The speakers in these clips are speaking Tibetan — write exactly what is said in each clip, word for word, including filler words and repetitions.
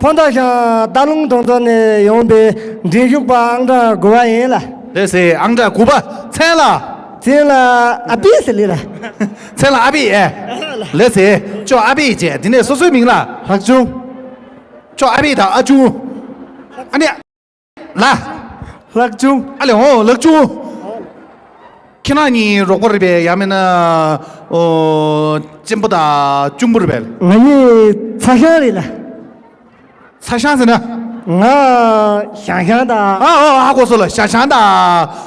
ཕོ་མདའ་ཤང་རྟ་ལུང་གྲོང་ཚོ་ནས་ཡོང་པའི་འགྲན་ཞུགས་པ་ཨང་གྲངས་དགུ་པ་ཡིན་ལ། ལགས་སེ། ཨང་གྲངས་དགུ་པ། མཚན་ལ། མཚན་ལ་ཨ་པི་ཟེར་ལེ་ལ། མཚན་ལ་ཨ་པི་ཨེ། ལགས་སེ། ཅོ་ཨ་པི་བྱས། དེ་ནས་སོ་སོའི་མིང་ལ། ལྷག་ཆུང་། ཅོ་ཨ་པི་དང་ཨ་ཆུང་། ཨ་ནི། ལ། ལྷག་ཆུང་། ཨ་ལེ་ཧོ། ལྷག་ཆུང་། ཁྱེད་རང་གཉིས་རོགས་པ་རེད་པས། ཡང་མིན་ན། ཨོ། གཅེན་པོ་དང་གཅུང་པོ་རེད་པས། ང་གཉིས་ཚ་ཞང་རེད་ལ། ཚ་ཞང་ཟེར་ན། ང་ཞང་ཞང་དང་། ཨ་ཨ་ཨ་གོ་སོང་ལ། ཞང་ཞང་དང་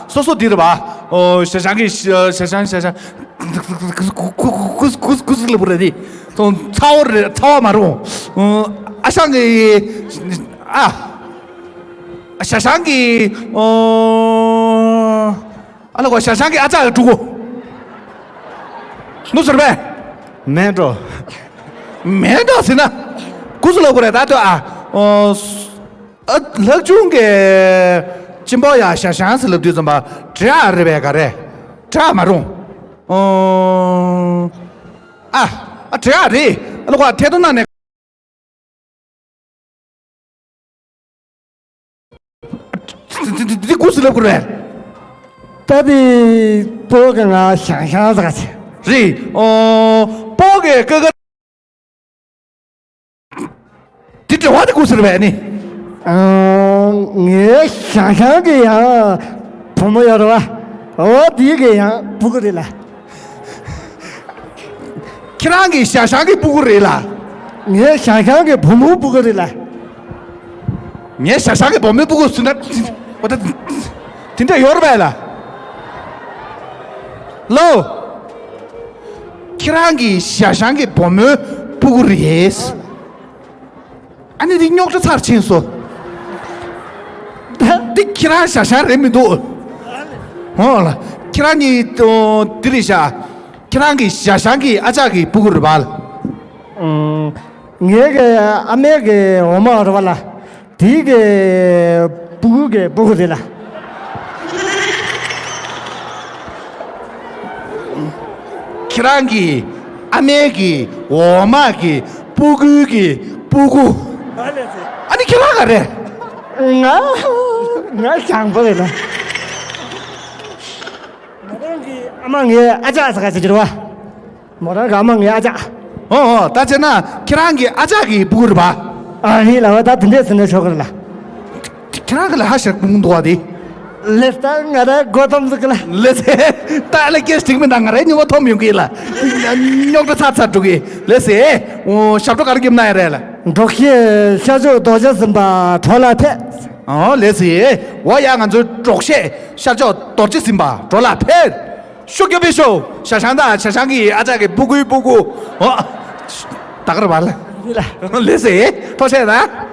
སོ་སོ་འདི་རེད་པ། ཨོ། ཞང་ཞང་གི་ཞང་ཞང་ཞང་ཞང་། ཀུ་ཀུ་ཀུ་ཀུ་ཀུ་ཀུ་ལ་པུ་རེད་དེ། ཚ་བོ་རེད། ཚ་བོ་མ་རུང་། ཨ་ཞང་གི། ཨ། ཞང་ཞང་གི། ཨོ། ཨ་ལ་གོ། ཞང་ཞང་གི་ཨ་ཅག་གི་ཕྲུ་གུ། ནུ་ཟུར་པས། མེན་འགྲོ། མེན་འགྲོ་ཟེར་ན། ཀུ་སུ་ལ་གོ་རེད་ད་ལྟོས་ཨ། ཨོ། ཨ། ལྷག་ཆུང་གི་གཅེན་པོ་ཡ་ཞང་ཞང་ཟེར་ལབ་དུས་ཙམ་པ་འདྲ་རེད་པས། ག་རེ་འདྲ་མ་རུང་། ཨོ། ཨ། ཨ་འདྲ་རེད། ཨ་ལ་གོ་ཐད་གཏོང་ནང་ནས། འདི་ཀུ་སུ་ལབ་དགོས་རེད། ད་དེ་སྤོ་གི་ང་ཞང་ཞང་ཟེར་ག་ཚེ། རེད། ཨོ། སྤོ་གི་ཀ་ཀ། འདི་འདྲ་བ་དེ་ཀུ་སུ་རེད་པས་ནི། ཨང་། ངའི་ཞང་ཞང་གི་ཡང་བུ་མོ་ཡོད་རེད་པ། འོ། དེ་གི་ཡང་སྤུ་གུ་རེད་ལ། ཁྱེད་རང་གི་ཞང་ཞང་གི་སྤུ་གུ་རེད་ལ། ངའི་ཞང་ཞང་གི་བུ་མོའི་སྤུ་གུ་རེད་ལ། ངའི་ཞང་ཞང་གི་བུ་མོའི་སྤུ་གུ་ཟེར་ན། འོ་ད། དེ་འདྲ་ཡོད་རེད་པས་ལ། ལོ། ཁྱེད་རང་གི་ཞང་ཞང་གི་བུ་མོའི་སྤུ་གུ་རེད། ཨ་ནི་འདི་རྙོག་དྲ་ཚར་ཕྱིན་སོང་། འདི་ཁྱེད་རང་ཞང་ཞང་རེད་མི་འདུག། འོ་ལ། ཁྱེད་རང་གཉིས་འདི་རེད་ཤག། ཁྱེད་རང་གི་ཞང་ཞང་གི་ཨ་ཅག་གི་སྤུ་གུ་རེད་པ་ལ། ཨང་། ངའི་གི་ཨ་མའི་གི་འོ་མ་རེད་པ་ལ། དེའི་གི་སྤུ་གུ་གི་སྤུ་གུ་རེད་ལ། ཁྱེད་རང་གི་ཨ་མའི་གི་འོ་མ་གི་སྤུ་གུའི་གི་སྤུ་གུ། ཨ་ནི་ཁྱེད་རང་ག་རེ། ང་ང་ཞང་པོ་རེད་ལ། མོ་རང་གི་ཨ་མ་ངའི་ཨ་ཅག་ཟེར་ག་ཟེར་གྱི་རེད་པ། མོ་རང་གི་ཨ་མ་ངའི་ཨ་ཅག། ཨོ་ཨོ། ད་བྱས་ན་ཁྱེད་རང་གི་ཨ་ཅག་གི་སྤུ་གུ་རེད་པ། ཨ་རེད་ལ། བ་ད་དེ་འདྲས་ཟེར་ན་ཆོག་གི་རེད་ལ། ཁྱེད་རང་གི་ལ་ཧ་ཤར་སྤུ་གུ་འདུག་པ་དེ། ལེ་ད་ང་ར་མགོ་འཐོམ་ཟིག་གི་ལ། ལེ་ཟེ། ད་ལ་སྐད་ཅིག་མིན་ད་ང་རའི་སྨྱུག་མ་འཐོམ་ཡོང་གི་ལ། རྙོག་དྲ་ཚར་ཚར་འགྲོ་གི་ལེ་ཟེ། ཨོ། ཞབས་བྲོ་ག་རེ་རྒྱབ་ན་ཡ་རེད་ལ། འབྲོག་གཞས་ཤར་ཕྱོགས་རྡོ་རྗེ་འཛིན་པ་བྲོ་ལ་ཕེབས། ཨོ་ལེ་ཟེ། འོ་ཡ་ང་ཚོའི་འབྲོག་གཞས་ཤར་ཕྱོགས་རྡོ་རྗེ་འཛིན་པ་བྲོ་ལ་ཕེབས། ཤུགས་རྒྱབ་པའི་ཤོག། ཞང་ཞང་དང་ཞང་ཞང་གི་ཨ་ཅག་གི་སྤུ་གུའི་སྤུ་གུ། ཨོ། ད་གར་བ་ལ། ལེ་ཟེ། ཐོག་ཆེ་ན།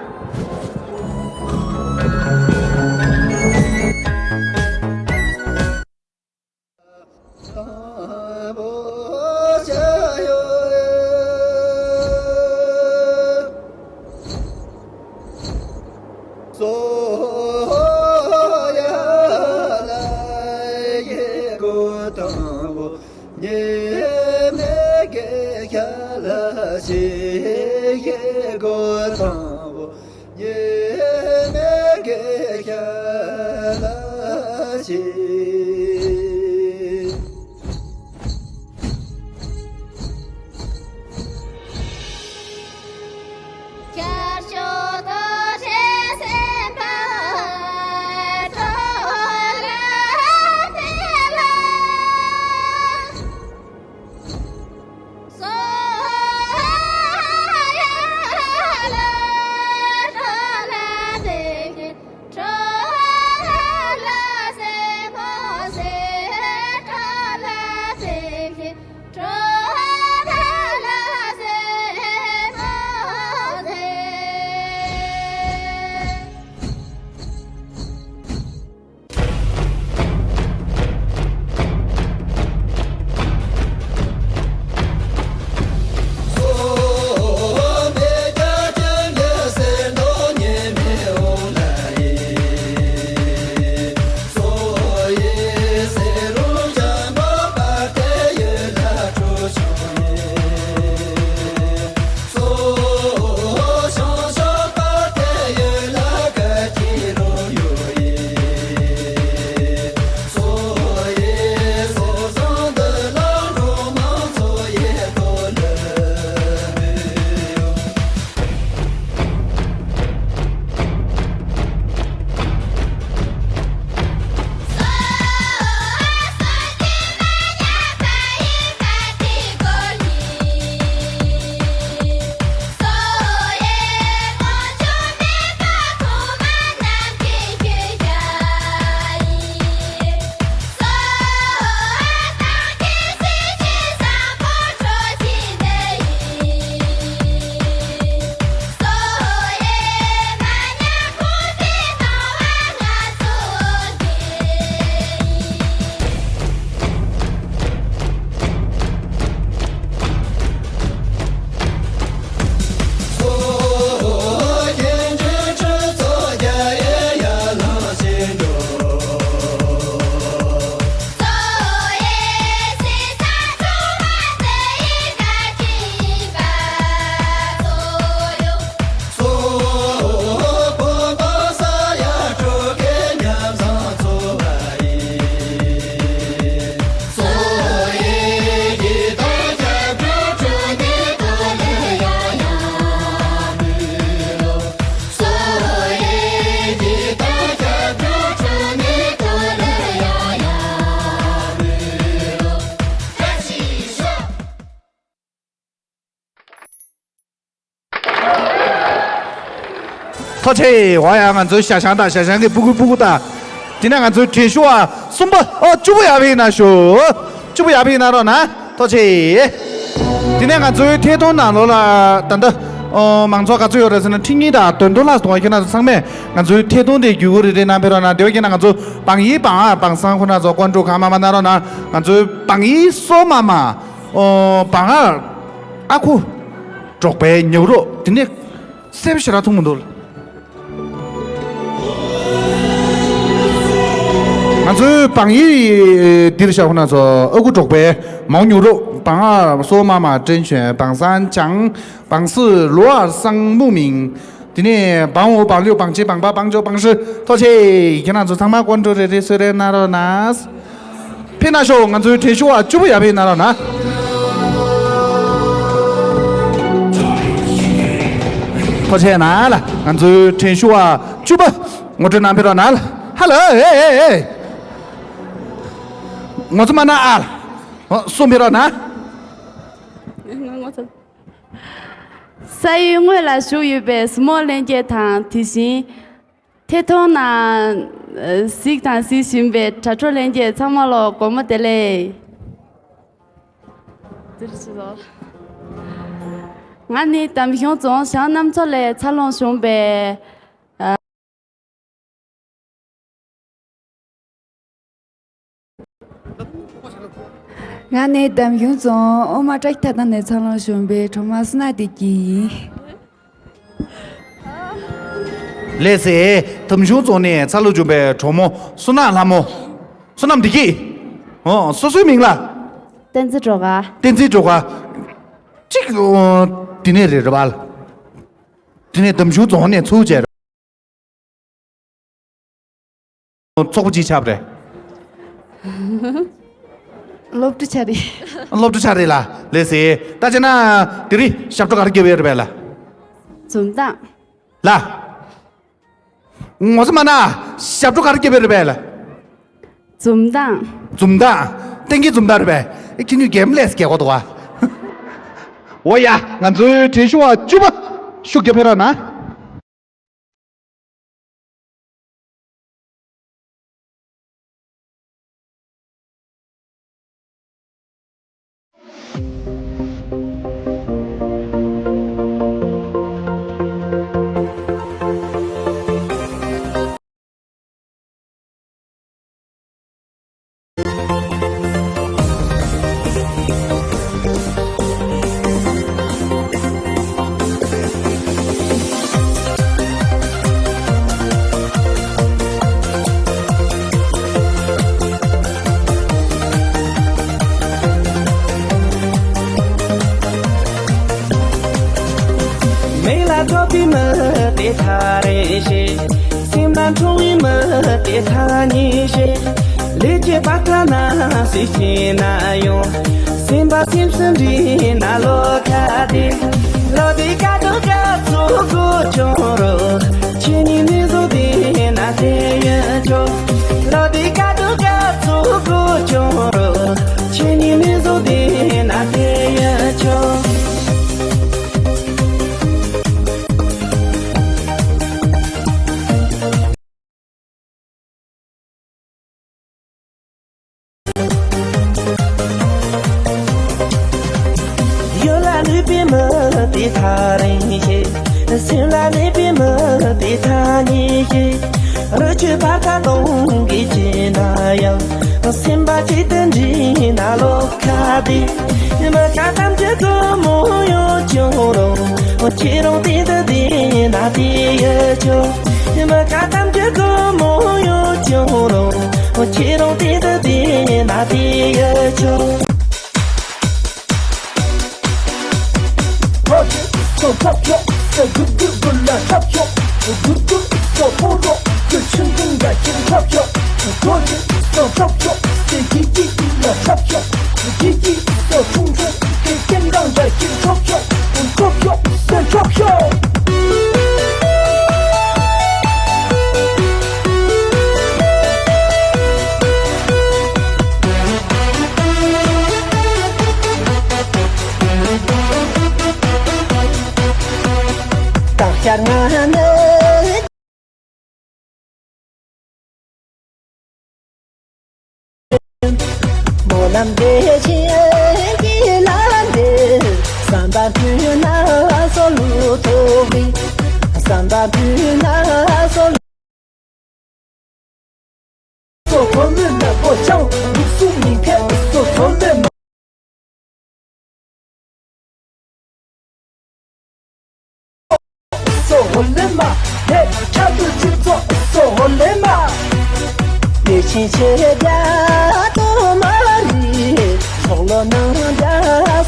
ཐུགས་རྗེ་ཆེ། འོ་ཡ། ང་ཚོའི་ཞྭ་ཤང་དང་ཞྭ་ཤང་གི་སྤུ་གུ་སྤུ་གུ་དང་། དེ་ནས་ང་ཚོའི་དྲན་ཤུགས་ཨ་གསུམ་པ་ཨོ་བཅུ་པོ་ཡར་ཕེབས་གནང་ཤོག་བཅུ་པོ་ཡར་ཕེབས་གནང་རོགས་གནང་། ཐུགས་རྗེ་ཆེ། དེ་ནས་ང་ཚོའི་ཐད་གཏོང་ནང་ལོགས་ལ་ད་ལྟ་ཨོ་མང་ཚོགས་ག་ཚོད་ཡོད་རེད་ཟེར་ན། ཁྲི་གཉིས་དང་དོན་ཐོག་ལ་སོང་བ་ཁྱེད་རང་ཚོ་ཚང་མས་ང་ཚོའི་ཐད་གཏོང་དེ་བརྒྱུད་སྐུར་རེ་རེ་གནང་ཕེབས་རོགས་གནང་། དེ་བས་ཁྱེད་རང་ང་ཚོ་བང་ཡིག་བང་ཨ་བང་སང་ཁོ་ན་ཚོ་ཀོན་ཀྲུག་གང་མ་མ་གནང་རོགས་གནང་། ང་ཚོའི་བང་ཡིག་སོ་མ་མ་ཨོ་བང་ཨ་ཨ་ཁུ་འབྲོག་པའི་ཉབ་རོགས་དེ་ནས་གསལ་པོ་ཞེ་དྲག་མཐོང་མི་འདུག་ང་ཚོའི་བང་ཡིག་འདིར་བཞག་ཁོ་ན་ཚོ་ཨ་ཁུ་འབྲོག་པའི་མའོ་ཉུང་རུ་བང་ཨ་སོ་མ་མ་ཀྲེན་ཆོན་བང་སང་ཆང་བང་སི་ལོ་ཨར་སང་མུ་མིང་། དེ་ནས་བང་འོ་བང་ལུས་བང་ཆེ་བང་པ་བང་ཅོ་བང་ཧྲི། ཐུགས་རྗེ་ཆེ། ཁྱེད་རང་ཚོ་ཚང་མ་ཀོན་ཀྲུག་རེ་རེ་གསོལ་རས་གནང་རོགས་གནང་། ཕེབས་གནང་ཤོག་ང་ཚོའི་དྲན་ཤུགས་ཨ་བཅུ་པོ་ཡར་ཕེབས་གནང་རོགས་གནང་། ཐུགས་རྗེ་གནང་ལ། ང་ཚོའི་དྲན་ཤུགས་ཨ་བཅུ་པ་ངོ་སྤྲོད་གནང་ཕེབས་རོགས་གནང་ལ། ཧ་ལོ་ཨེ་ཨེ་ཨེ། ངོ་ཚ་མ་གནང་ཨ་ལ། ཨོ་གསུང་ཕེབས་རོགས་གནང་། ང་ངོ་ཚ། ས་ཡུལ་དངོས་ལ་བཞུགས་ཡོད་པའི་གཟིགས་མོ་ལྷན་རྒྱས་དང་། དེ་བཞིན་ཐད་གཏོང་ནང་གཟིགས་དང་གཟིགས་བཞིན་པའི་དྲ་གྲོགས་ལྷན་རྒྱས་ཚང་མ་ལ་དགོང་མོ་བདེ་ལེགས། ང་ནི་འདམ་གཞུང་རྫོང་ཞང་གནམ་མཚོ་ལའི་འཚར་ལོངས་བྱུང་བའི། ང་ནི་འདམ་གཞུང་རྫོང་ཨོ་མ་བཀྲ་ཤིས་ཐང་སྟེང་ནས་འཚར་ལོངས་བྱུང་བའི་གྲོགས་མོ་བསོད་ནམས་བདེ་སྐྱིད་ཡིན། ལགས་སེ། འདམ་གཞུང་རྫོང་ནས་འཚར་ལོངས་བྱུང་བའི་གྲོགས་མོ་བསོད་ནམས་ལྷ་མོ། བསོད་ནམས་བདེ་སྐྱིད། ཨོ་སོ་སོའི་མིང་ལ། བསྟན་འཛིན་སྒྲོལ་དཀར། བསྟན་འཛིན་སྒྲོལ་དཀར། གཅིག་ཨོ་དེ་ནས་རེད་རེད་པ། དེ་ནས་འདམ་གཞུང་རྫོང་ནས་ཚུར་བཅར། ཚོགས་པ་ཅིག་ཆགས་པ་རེད། སློབ་ཕྲུག་ཆགས་རེད། སློབ་ཕྲུག་ཆགས་རེད་ལ། ལགས་སེ། ད་བྱས་ན་དེ་རིང་ཞབས་བྲོ་ག་རེ་རྒྱབ་ཡོད་རེད་པས་ལ། འཛུམ་མདངས། ལ། ངོ་ཚ་མ་གནང་། ཞབས་བྲོ་ག་རེ་རྒྱབ་ཡོད་རེད་པས་ལ། འཛུམ་མདངས། འཛུམ་མདངས། སྟེང་གི་འཛུམ་མདངས་རེད་པས། ཨེ་ཁྱི་ཉུལ་གེམ་ལས་སྐྱེ་གོ་འདུག་ཨ། འོ་ཡ། ང་ཚོའི་དྲན་ཤུགས་ཨ་བཅུ་པ་ཤུགས་རྒྱབ་ཕེབས་རོགས་གནང་། མིག་ལ་འགྲོ་བའི་མི་དེ་ཐག་རིང་ཞིག་སེམས་ལ་འཁྲུངས་པའི་མི་དེ་ཐག་ཉེ་ཞིག་ལས་ཀྱི་བར་ཐག་ན་སྲིད་ཕྱིན་ན་ཡང་། སེམས་པ་སེམས་སུ་འདྲེས་ན་ལོ་ཁ་དེ། ལོ་དེ་ཀ་དུ་ཀ་ཚུགས་དགོས་བྱུང་རུང་། ཁྱེད་ཉིད་མི་བཟོ་དེ་ན་དེ་ཡོད་ཆོག་ལོ་དེ་ཀ་དུ་ཀ་ཚུགས་དགོས་བྱུང་རུང་། ཁྱེད་ཉིད་མི་བཟོ་དེ་ན་དེ་ཡོད་ཆོག་ཡུལ་ལ་ལུས་པའི་མི་དེ་ཐག་རིང་ཞིག་སེམས་ལ་གནས་པའི་མི་དེ་ཐག་ཉེ་ཞིག་རི་ཆུ་བར་ཐག་སྟོང་གི་བྱེད་ན་ཡང་། སེམས་པ་གཅིག་ཏུ་འདྲེས་ན་ལོ་ཁ་དེ། མི་ཁ་ཐམས་ཅད་ཀྱི་མོ་ཡོད་ཀྱང་རུང་། ཁྱེད་རང་གཏན་དུ་བསྡད་ན་དེ་ཡོད་ཆོག་མི་ཁ་ཐམས་ཅད་ཀྱི་མོ་ཡོད་ཀྱང་རུང་། ཁྱེད་རང་གཏན་དུ་བསྡད་ན་དེ་ཡོད་ཆོག་སྨོན་ལམ་འདེབས་ཤིང་གི་ལ་འདེབས། བསམ་པ་མཐུན་ན་སོ་ལུ་ཐོབ་རེད། བསམ་པ་མཐུན་ན་སོ་ལུ། སོ་ཐོབ་མེད་ན་སྒོ་བྱང་། ལུགས་སྲོལ་མི་འཐད་སོ་ཐོབ་མེད་མ། སོ་ཧོ་ལེ་མ། ཧེ་ཁྲ་ཏུ་སྤྱི་ཚོགས་སོ་ཧོ་ལེ་མ། དེ་ཕྱིན་ཆད་རྒྱ་དོ་མ་རི། ཤོག་ལོ་ནང་རྒྱ་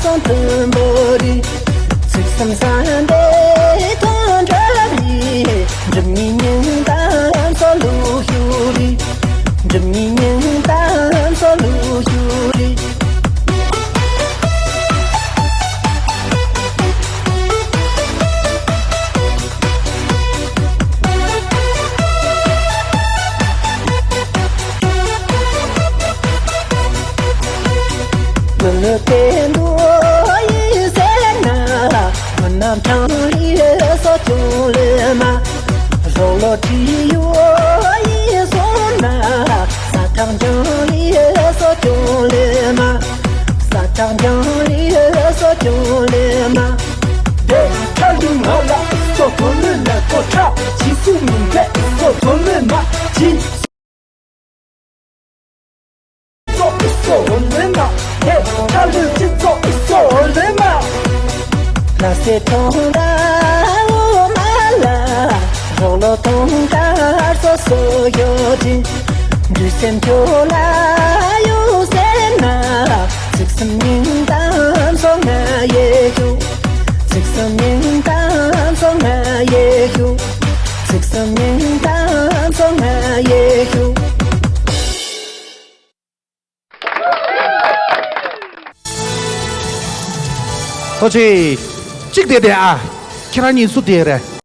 སོང་དུམ་བུ་རི། ཚིག་གསུམ་ས་འདས་དོན་འདྲ་རི། འགྲིམ་ཉིན་ཉིན་དང་སོ་ལུ་ཤུ་རི། འགྲིམ་ཉིན་ཉིན་དང་སོ་ལུ་ཤུ་རི། མི་ལུས་བསྟན་འདུག་ཡིན་ཟེར་ན། མི་རྣམས་གྲངས་ལས་སོ་ཅུང་ལས་མ། རོགས་ལོ་བྲིས་ཡོད་ཡིན་སོང་ན། ས་ཐག་འགྱངས་ལས་སོ་ཅུང་ལས་མ། ས་ཐག་འགྱངས་ལས་སོ་ཅུང་ལས་མ། དེ་ཁྲ་ལུས་ང་ལ་སོ་ཐོ་ལུས་ལ་ཐོ་ཁྲ། ཇི་སུ་མིན་ཕེ་སོ་ཐོ་ལུས་མ། ཇི་ཚོགས་སོ་ལུས་མ། དེ་ཁྲ་ལུས་ཇི་ཚོགས་སོ་ལུས་མ། ལ་སེ་ཐོང་ར་འོ་མ་ལ། རོགས་ལོ་ཐོང་ཁ་སོ་སོ་ཡོད་ཅིང་། འདུས་སེམས་ཁྱོད་ལ་ཡོད་ཟེར་ན། ཚིག་གསུམ་སྙིང་གཏམ་སོ་ང་ཡེ་ཞུ། ཚིག་གསུམ་སྙིང་གཏམ་སོ་ང་ཡེ་ཞུ། ཚིག་གསུམ་སྙིང་གཏམ་སོ་ང་ཡེ་ཞུ། ཐུགས་རྗེ་ཆེ། གཅིག་བསྡད་དེ་ཨ། ཁྱེད་རང་གཉིས་སུ་བསྡད་རེད།